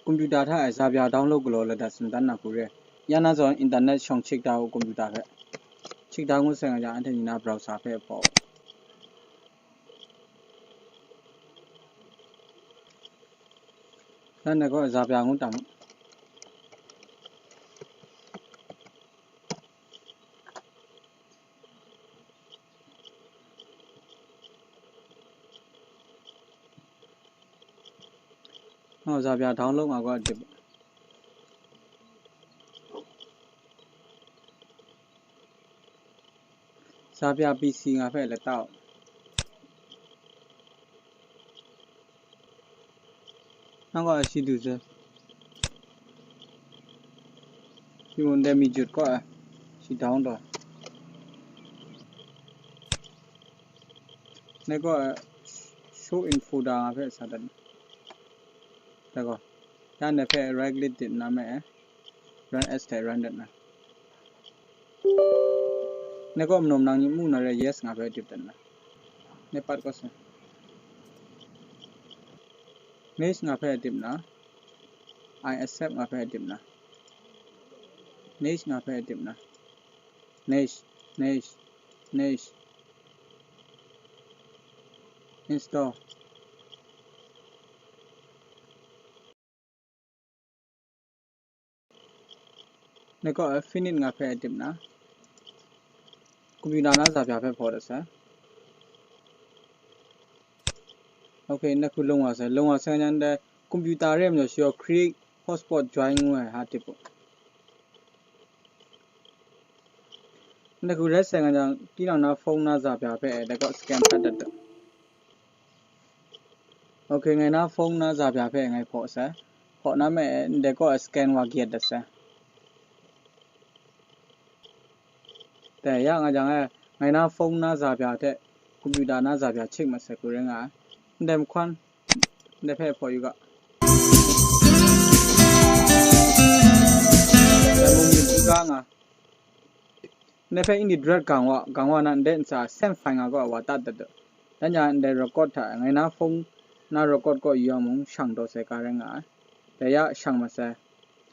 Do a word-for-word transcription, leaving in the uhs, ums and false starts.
computer hta e zapya download galaw la dat tsun dan na hku re. Ya na zawn internet shawng chik da u computer hpe. Chik da ngut sai nga jang, anhte ni na browser hpe hpaw u. Dan na gaw zapya ngut tam u. Oh, zapya download nga gaw dip. Zapya P C nga hpe lata u. Nang gaw shi du se. Shi mung de mi jut kaw ai. Shi down taw. Nai gaw show info da nga hpe sa dat. Da gaw. Ya ne hpe right click dip na me. Run as hte run dat na. Nai gaw manom nang ni mu na re yes nga hpe dip dat na. Nai pat kaw se. Next nga hpe dip na. I accept nga hpe dip na. Next nga hpe dip na. Next, next, next. Install. Nai gaw finish nga hpe dip na. Computer na zapya hpe hpaw dat sai. Ok, nai hku lung wa sai. Lung wa sai nga jang dai computer re majaw shi gaw create hotspot join ngu ai hta dip u. Nai hku ret sai nga jang, tinang na phone na zapya hpe dai gaw scan hpat dat dat. Ok, ngai na phone na zapya hpe ngai hpaw sai. Hpaw na me, ndai gaw scan wa gyet dat sai. Dai ya nga jang e, ngai na phone na zapya hte computer na zapya chik mat sai hku rai nga ai. Ndai mahkawn, ndai hpe hpaw yu ga. Dai mung myit ga nga. Ndai hpe ini drat gang wa, gang wa na ndai ntsa sem hpai nga gaw wa tat dat dat. Dan jang ndai record hta ngai na phone na record kaw yu yang mung shang taw sai ga rai nga ai. Dai ya shang mat sai.